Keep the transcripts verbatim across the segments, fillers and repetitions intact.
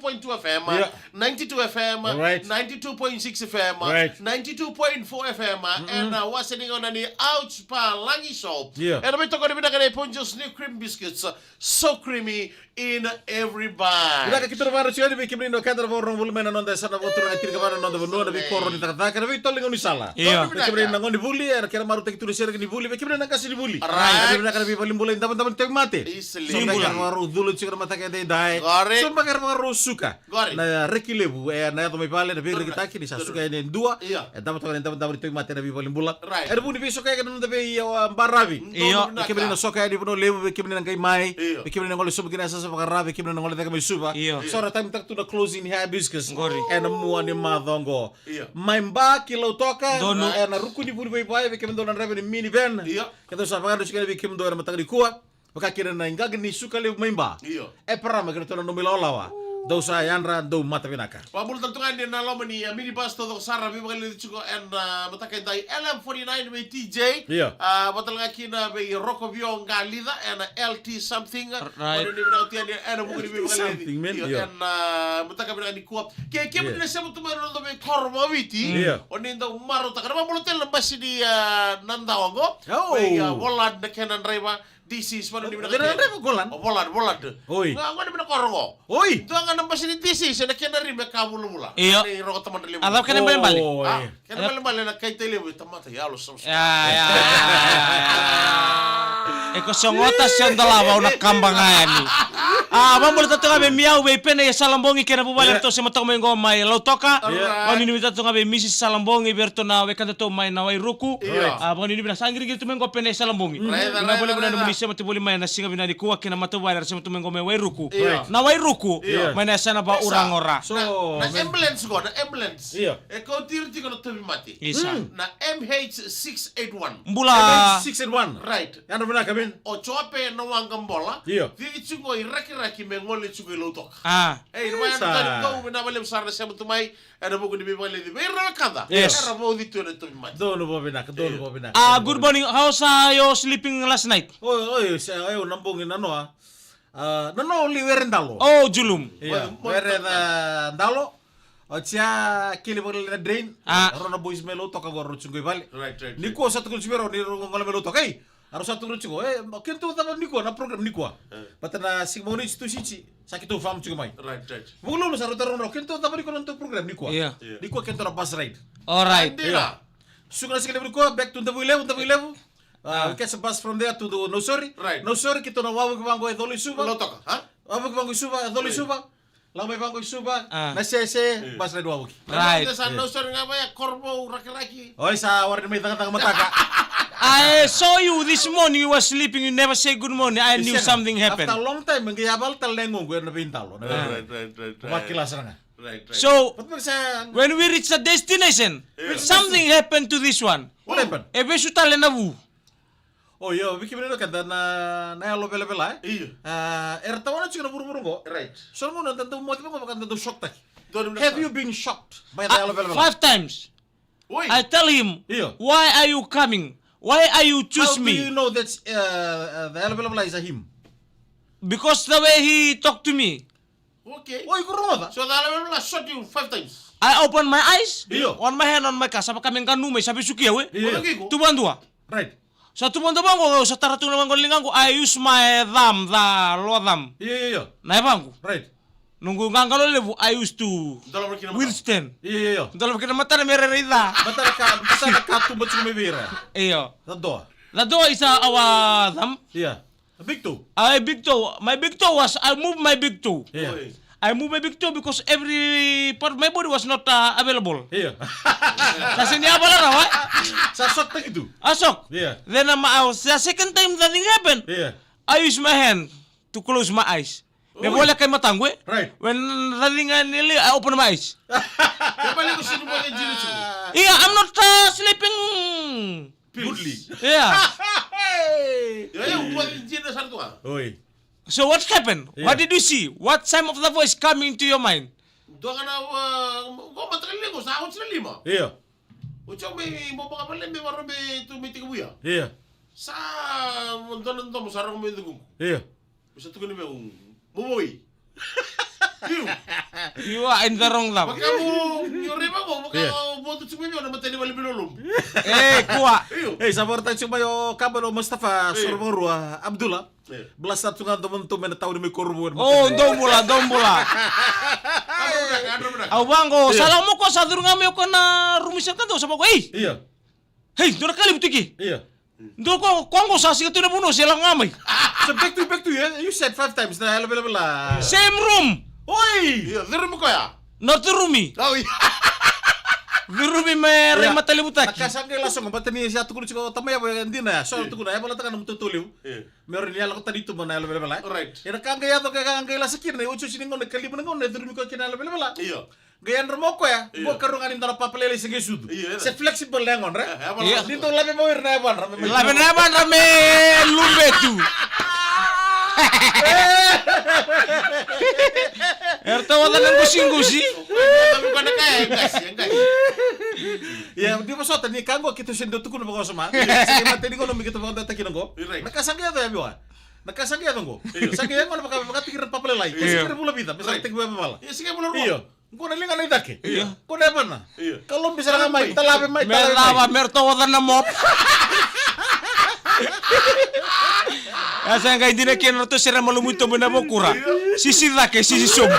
point two F M, yeah, ninety-two F M, right, ninety-two point six F M, right, ninety-two point four F M, mm-hmm, and, uh, what's the name on the Ouch Palagi Show. Yeah. And we talk about the Poncho's new cream biscuits, uh, so creamy in every bite. Vinaka, keitou na vakarau tiko yani vei kemuni na wekada na vakarorogo voli mai na noda yasana vakaturaga, tiko vei na noda vanua, na veikoro ni cakacaka, na veitolo ni gaunisala. Io. Vei kemuni na gonevuli, e, na kena marautaki tu na sereki ni vuli, vei kemuni na qasenivuli. Right. Vinaka na veivalenibula, idavodavo ni tauvimate. Easily. So beka era vakarau cula tiko na mataka edaidai. Got it. So beka era vakarau suka. Got it. Na reki levu, e, na yaco mai vale, na veirekitaki, ni sa suka yani e dua. Io. E davo toka na idavodavo ni tauvimate na veivalenibula. Right. E na vuku ni veisoka yani na noda vei, e, baravi. Io. Vei kemuni na soka yani Vanua Levu, vei kemuni na qai mai. Io. Vei kemuni na gole sobu kina yasayasa vakarau, vei kemuni na gole cake mai Suva. Io. So ra time taka tu na closing ni Hibiscus. Qori. E na mua ni macawa oqo. Io. Mai Ba ki Lautoka. Donu. E na ruku ni vuli vaivai, vei kemudou na draiva ni minivan. Io. Keitou sa vakadreti kina vei kemudou e na mataka nikua. Vaka kina na iqaqa ni suka levu mai Ba. Io. E parama kina tou na nomu ilawalawa. Dou sa yadra, dou mata vinaka. Vakabula tale tu ga ni na loma ni, a, minibus taucoko sara, veivakaleci tiko e na, a, mataka edai, L M forty-nine vei T J. Io. A, vata tale ga kina vei Rokovio Qalica e na L T something. Right. Oni vinaka tu yani e na vuku ni veivakaleci. Something, man. Io, io. E na, a, mataka vinaka nikua. Ke, kemuni na sema tu mai na noda veikoro vakaviti. Io. Oni dau marautaka. Na vakabula tale na basi ni, a, Nadawa qo. Oh. Vei, a, Volad na kena draiva. D C, sipana ni vinaka. Kena draiva Golan. O Volad, Volad. Oi. Ga, ga ni vinaka rogo. Oi. Dua ga na basi ni D C, se na kena rima e ka vulavula. Io. Ni rogo tamata levu. A cava kena balebale? Oi. A, kena balebale na kai tai levu, tamata yalo, so, so. Ya, ya, ya, ya, ya. E ko sogota se dolava, au na kaba ga yani. A, vakabula tale tu ga vei Miau, vei Pene, e Salabogi, kei na vuvale, yeah, ratou sema toka mai qo mai Lautoka. Alright. Vakanuinui tale tu ga vei Mrs Salabogi, vei ratou na wekadatou mai na Wairuku. Io. A, vakanuinui vinaka, sa qiriqiri tu mai qo Pene, e Salabogi. Right, right, right. Vinaka vakalevu na nomuni sema tu voli mai na siga vinaka nikua kei na matavuvale era sema tu mai qo mai Wairuku. Io. Na Wairuku, io, mai na yasana va Isa. Uragora. So, na, na man, ambulance qo, na ambulance. Io. E kauti ira tiko na tauvimate. Isa. Mm. Na M H six eight one. Bula. M H six eight one. Right. Yadra vinaka, man. O Jope na waqa bola. Io. Cici tiko i Rakiraki me gole tiko i Lautoka. A. Ei, na vaya na tani tou, vinaka vakalevu sara na sema tu mai. E na vuku ni veivakaleci vei ira na wekada. Yes. Era vauci tu e na tauvimate. Donu vakavinaka, donu vakavinaka. Ah, good morning. How's, uh, your sleeping last night? Oi, oi, sa, oi, na bogi na noa. Ah, na noa li Weredalo. Oh, Julum. Ia, mo-, mo-, Were da Dalo. Oti ya kele vakalailai na drain. Ah. Rau na boys me Lautoka qo, rau tiko i vale. Right, right, right. Nikua sa tukuna tiko vei rau ni rau gole me Lautoka. Ei, a rau sa tukuna tiko, e, keitou cava nikua na program nikua? E. Baleta na siga Moniti, Tusiti, sa keitou farm tiko mai. Right, right. Vukululu sa rau taroga, keitou cava nikua na nodatou program nikua? Ia. Ia. Nikua keitou na bus ride. Alright. Ia. Ia. Suka na siga levu nikua, back to Davuilevu, Davuilevu. Ah, ah, we catch a bus from there to the Nausori. Right. Nausori, keitou na wavoki vaqo e Colo-i-Suva. Lautoka, ha? Wavoki vaqo i Suva, e Colo-i-Suva. Right. Lako mai vaqo i Suva, ah, Nasese, eh, bus ride wavoki. Right. Io. Sa Nausori ga mai, a Korovou, Rakiraki. Oi, sa warai ni mai cakacaka mataka. I saw you this morning, you were sleeping, you never say good morning. I knew something happened. After a long time, qai yavala tale na yagoqu ena veidalo. Ah. Right, right, right, right. Vakila sara ga. Right, right. So, but, but sa, when we reach the destination, yeah, something happened to this one. What happened? E vesu tale na vu. O io, vei kemuni na keda na, na yalo velavela, e? Io. Ah, era tawana tiko na vuravura qo. Right. So na gauna da dau moce vaqo, vaka da dau shock-taki. Have you been shocked by the yalo velavela? Ah, five times. Oi. I tell him, io, "Why are you coming? Why are you choose me?" How do you know that's, uh, uh, the yalo velavela is a him? Because the way he talked to me. Okay. Oi, ko rogoca. So the yalo velavela shot you five times? I open my eyes, io, on my hand, on my car. Sa vaka me qanu mai, sa vesuki au, e? Io. Oi, ko. Tu vadua. Right. Sa tu vadua vaqo, sa tara tu na vaqo ligaqu, I use my thumb, the lower thumb. Io, io, io. Na yavaqu. Right. Noqu qaqalo levu, I used to withstand. Io, io, io. Dola vaki na matana me rairai ca. Matana ka, matana ka tuba tiko mai vei ira. Io. The door. The door is a, our thumb. Io. A big toe. A big toe. My big toe was, I move my big toe. Io. Oi. I move my big toe because every part of my body was not, uh, available. Io. Sa sega ni yavala rawa, e? Sa shock-taki tu. A shock. Io. Then, um, I was, the second time the thing happened, io, I use my hand to close my eyes. Me voleka i mataqu, e? Right. When the thing, I nearly, I open my eyes. Kevaka o sega ni vakaenjoy tiko. Yeah, I'm not, uh, sleeping. Goodly. Yeah. Hey! Io, io, vakaenjoy sara tu ga. Oi. So what happened? Yeah. What did you see? What sound of the voice come into your mind? Dua ga na, uh, qo mataka lailai qo sa oti na lima. Io. Oti au mai bobaka vale me varo me tu mai tekivu ya. Io. Sa dua na domo sa rogo mai cukuqu. Io. Sa tukuni vei au, "Mo voi." Io. You are in the wrong love. Vaka mo, ni o raiva mo, vaka Yeah. o botu tiko mai o na matani vale bilolom. E, kua. Io. Ei, sa vakaraitaka tiko mai o Kabalo Mustafa Io. Sorovakarua Abdullah. Io. Blasta tu ga domo tu mai na tauni mai Korovou. O, dou bula, dou bula. Adro vinaka, adro vinaka. Au vaqo, Io. sa lako mo ko sa curu ga mai o ko na rumu sa ka dou sa vaqo. Ei! Io. Hei, dua na ka levu tu ki. Io. Dua ko, ko qo sa sega tu na vanua se lako ga mai. So back to, back to you, eh? You said five times na yalo velavela. Same room. Oi! Io, the room koya. Not the roomy. Oh, io. The roomy me rai Io. matalevutaki. Na ka sa qai laso ga, bata ni sa tukuna tiko tamai yavo e dina ya. So tukuna, e valataka na mutoto levu. Io. Me ori ni yalo ko tani tu ma na yalo velavela. Right. E na ka qai yaco ka qai lasa kina, e otioti ni gauna, ka lima na gauna, e the room koya kina yalo velavela. Io. Qai yadra mo koya, Io. mo karua ga ni dua na papa lailai se qai sucu. Io, io. Se flexible na yagodra. E, e, Io. Ni dau lave mo ira na yavadra me Lave na yavadra me lube tu. Era tawa na gusiqusi. Lave ko na kaya, e qasi, e qasi. Ia, ni vosota, ni ka qo keitou se dau tukuna vakawasoma. Se kei mateni qo nomi keitou vakadewataki na qo. Right. Na ka sa qai yaco ya vei wa. Na ka sa qai yaco qo. Io. Sa qai yaco na vaka, vakataki ira na papa lailai. Io. Sa qai ira vula vica, me sa Right. teki vula vala. Io, sa qai vula rua. Io. Qo na liga na i cake. Io. Qo na yavana. Io. Ka lobi sara ga mai, talave mai, Me talave lava, mai. Me ratou oca na mop. E sa qai dina kina ratou sere malumu i tobo na vokura. Io. Sisi cake, sisi sobu.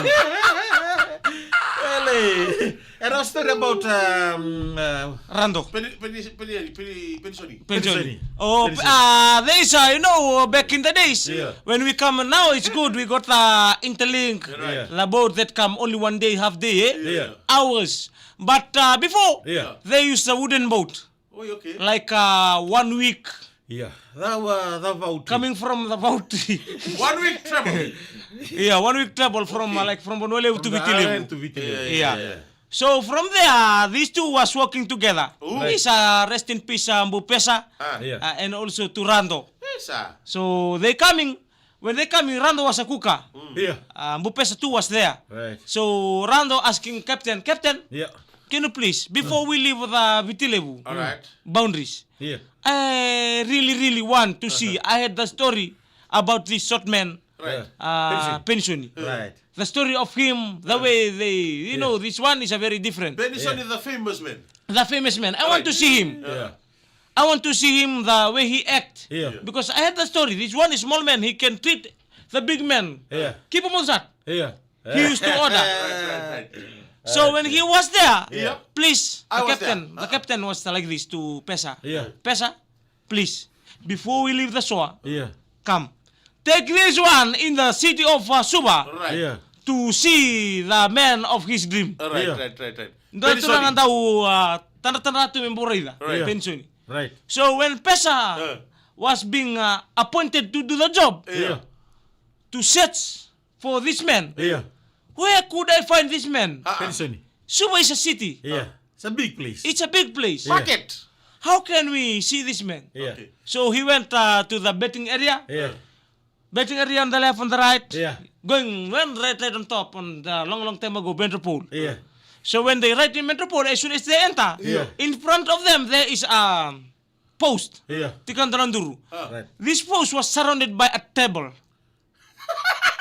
Ele. Era story about um, uh, Rado. Peni, peni, peni, peni, peni, sorry. Pension. Pension. Oh, Pension. Uh, there is, uh, you know, back in the days, Yeah. when we come now, it's good. We got the interlink. Right. Yeah. The boat that come only one day, half day, eh? Yeah. Hours. But uh, before, Yeah. they used a wooden boat. Oh, okay. Like uh, one week. Yeah. That, uh, that boat. Coming from the boat. One week travel. Yeah, one week travel from uh, Okay. like from Vanua Levu to From the Viti Levu. island to Viti Levu. Yeah, Yeah. yeah, yeah. So from there, these two was working together. Ooh. Right. This, uh, rest in peace, uh, Mbu Pesa, Ah. Yeah. uh, and also to Rado. Pesa. So they coming, when they coming, Rado was a cooker. Yeah. Uh, Mbu Pesa too was there. Right. So Rado asking captain, "Captain, Yeah. can you please, before we leave the Viti Levu All right. boundaries, Yeah. I really, really want to see." I heard the story about this short man, Right. Yeah. uh, Pension. Pension. Right. The story of him, the way they, you Yeah. know, this one is a very different. Pension Yeah. is the famous man. The famous man. I want Right. to see him. Yeah. I want to see him the way he act. Yeah. Because I heard the story. This one is small man. He can treat the big man. Yeah. Keep him on that. Yeah. He used to order. Right, right, right. So when he was there, Yeah. please, I the was captain, there. the Uh-uh. captain was like this to Pesa. Yeah. Pesa, please, before we leave the shore, Yeah. come. Take this one in the city of uh, Suva Right. Yeah. to see the man of his dream. Right, Yeah. right, right, right. Dua Pension. tu na dau uh, tadratadra tu me bau raica. Right. Yeah. Pension. Right. So when Pesa Uh. was being uh, appointed to do the job, Yeah. Yeah. to search for this man, Yeah. where could I find this man? Ah. Pension. Suva is a city. Yeah. It's a big place. It's a big place. Yeah. Market. How can we see this man? Yeah. Okay. So he went uh, to the betting area. Yeah. Betting area on the left, on the right. Yeah. Going, went right, right on top on the long, long time ago, Metropole. Yeah. So when they right in Metropole, as soon as they enter, Yeah. in front of them there is a post. Yeah. Tikana dua na duru. Ah. Right. This post was surrounded by a table.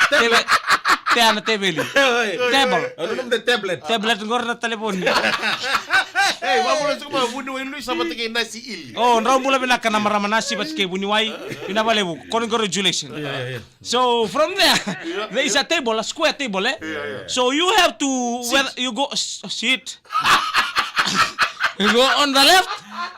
Tebe, tena tebeli. Oi. Table. Au nanuma the tablet. Tablet qori na talevoni. Ei, vabula tiko mai vuniwai Luis sa vata kei Nasi Ili. Oh, drau bula vinaka na marama Nasi vata kei vuniwai. Vinaka vakalevu. Congratulations. Yeah, yeah, yeah. So from there, there is a table, a square table, eh? Yeah, yeah. So you have to, whether you go s- sit, you go on the left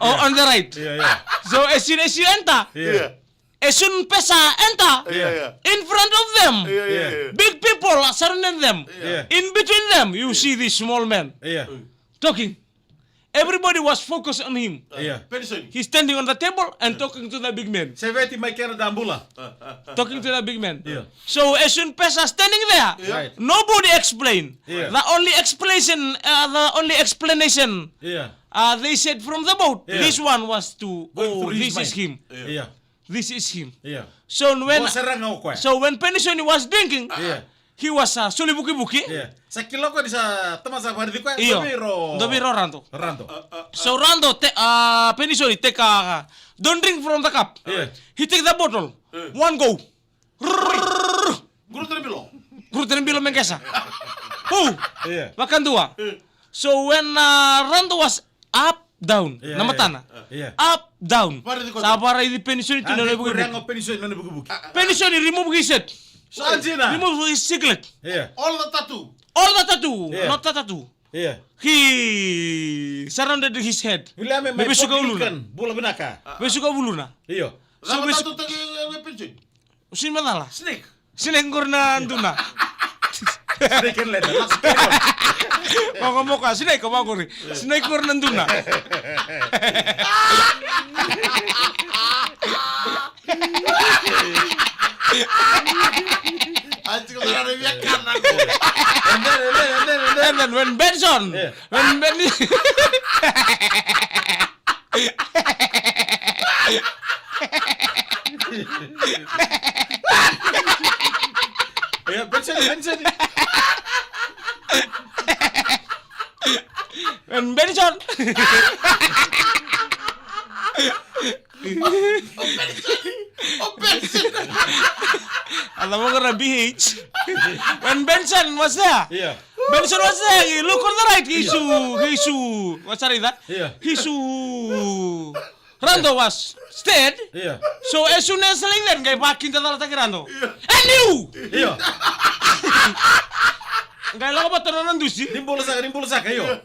or on the right. Yeah, yeah. So as soon as you enter, Yeah. As soon Pesa enter, Yeah, yeah. in front of them, Yeah, yeah, yeah. big people are surrounding them. Yeah. In between them, you see this small man Yeah. talking. Everybody was focused on him. Yeah. Pension. He's standing on the table and talking to the big man. Seveti mai Canada, bula. Talking to the big man. Yeah. So as soon Pesa standing there, Yeah. Right. nobody explained. Yeah. The only explanation, uh, the only explanation, Yeah. uh, they said from the boat, Yeah. this one was to, Going oh, through his this is mind. him. Yeah. Yeah. This is him. Yeah. So when Bosera ga o koya. So when Pension was drinking, Yeah. he was uh, soli vukivuki. Yeah. Sa kila ko ni sa tama sa vari ko. Io. Doviro. Doviro Rado. Rado. So Rado te, uh, Pension take a, don't drink from the cup. Yeah. He take the bottle. Yeah. One go. Guru tera bilo. Ruta na bilo me qesa. Who? Yeah. Vakadua. So when uh, Rando was up, down. Yeah, na matana. Yeah. Up, down. Sa vakaraici penisoni tu na nona ivukivuki. Penisoni, remove his shirt. Remove his singlet. Yeah. All the tattoo. All the tattoo. Yeah. Not the tattoo. Yeah. He surrounded his head. Me vesuka uluna. Bula vinaka. Vesuka uluna. Io. So vesuka. Sini macala. Snake. Snake qori na duna. Snake and ladder. Moka moka, snake ko qori. Snake qori na duna. Ati ko dara via kana. And then, and then, and then, and then. And then when Benson, yeah. When Ben Yeah, Benson, Benson. When Benson. Oh, Benson. Oh, Benson. Ala mo qara B H. When Benson was there. Yeah. Benson was there. He look on the right. He su, he su. What's that? Yeah. He su. Rando was stared. Yeah. So as soon as like that, qai vakintacalataki Rando. Yeah. And you! Yeah. Qai lako vata na nona dusi. Ni bula saka, ni bula saka, io.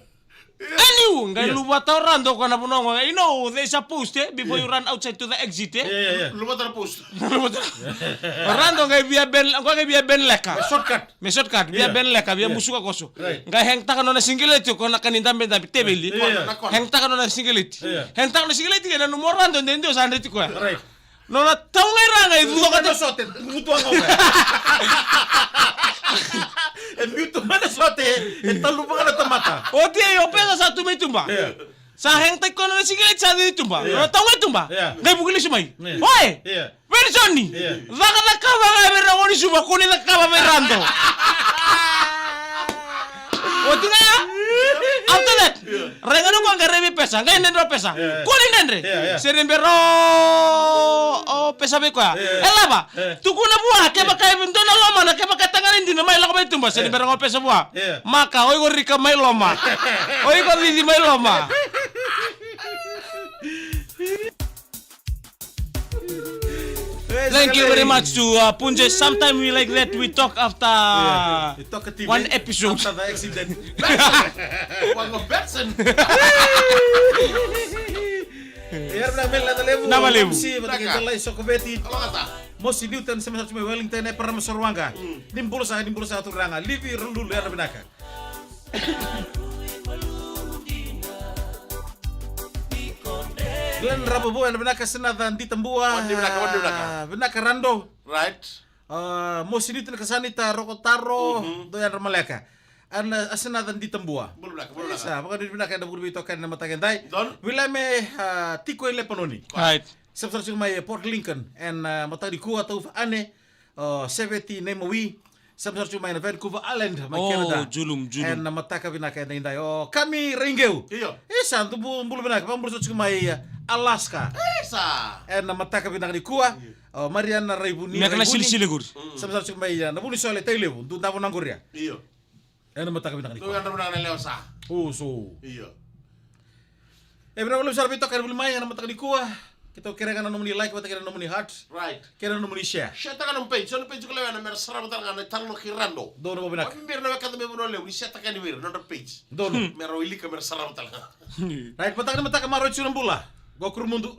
And you! Qai luvata o Rando ko na vanua qo. You know, they supposed, eh, before you run outside to the exit, eh? Yeah, yeah, yeah. Luvata na post. Rando qai via ben, qai via ben leka. Shortcut. Me shortcut, via ben leka, via musuka koso. Right. Qai hang taka nona singlet ko na kani dabe dabe teveli. Yeah. Hang taka nona singlet. Yeah. Hang taka nona singlet ke na numo Rando de ndio sa ndeti koya. Right. Nona taunga ira qai vuka na sote, vutuaga. E vutuaga na sote, e taluvaga na tamata. Oti e o pesa sa tu mai tuba. Yeah. Sa hang taki koya na singlet sa cici tuba. Yeah. Na taunga i tuba. Yeah. Qai vuki lesu mai. Yeah. Oe! Yeah. Verisoni! Yeah. Vakacakava ga vei Ragone Suva, ko ni cakava vei Rado. Oti ga ya? After that, yeah. Rai ga na koya qai rai vei Pesa, qai dredre o Pesa. Yeah. Ko ni dredre. Yeah, yeah. Se ni bera o Pesa vei koya. Yeah. E lava. Eh. Tukuna vua, kevaka e dua na lomana, kevaka e tagane dina mai lako mai tuba, se ni bera ga o Pesa vua. Eh. Maka, o iko rika mai loma. O iko cici mai loma. Thank you very much to uh, Punje. Sometimes we like that, we talk after one episode. After the accident. One of Benson. Era na mela da levu. Na malevu. Si, vata kei Talai Sokoveti. Mosi Newton, sema sa tu mai Wellington, e para masoro waqa. Ni bula sa, ni bula sa turaga. Livi Rululu, era vinaka. Glen Rabobo, era vinaka. Sinaca Ditabua. Odi vinaka, odi vinaka. Vinaka Rado. Right. Ah, Mosi Newton, Kasanita Rokotaro, do yadra maleka. Ana Asinaca Ditabua. Bula vinaka, bula vinaka. Sa, vakanuinui vinaka ena vuku ni veitokani ena mataka edai. Don. Wilame, ah, tiko e Lepanoni. Right. Sema sara tiko mai e Port Lincoln ena mataka nikua, Taufa Ane, ah, Seveti Naimawi. Sema sara tiko mai na Vancouver Island mai Canada. Julum, Julum. Ena mataka vinaka edaidai. O Kami Reigeu. Io. Isa, dubu bula vinaka, vakabula sara tiko mai, ah, Alaska. Isa. Ena mataka vinaka nikua. Io. O Mariana Raivuni. Mekana silisili qori. Sema sara tiko mai, ah, na Vunisole Tailevu, du davo na qoria. Io. Ena mataka vinaka nikua. Dou yadra vinaka na lewa sa. O so. Io. E vinaka vakalevu sara veitokani voli mai ena mataka nikua. Keitou kerea ga na nomuni like vata kei na nomuni heart. Right. Kei na nomuni share. Share taka na nomu page. So na page ko lewa na mera sarava tale ga na italanoa kei Rado. Donu vakavinaka. Vabibira na wekada mai Vanua Levu ni share taka yani vei ira na nodra page. Donu. Mera wilika mera sarava tale ga. Right, mataka ni mataka maroroi tiko na bula. Qo Kurumudu.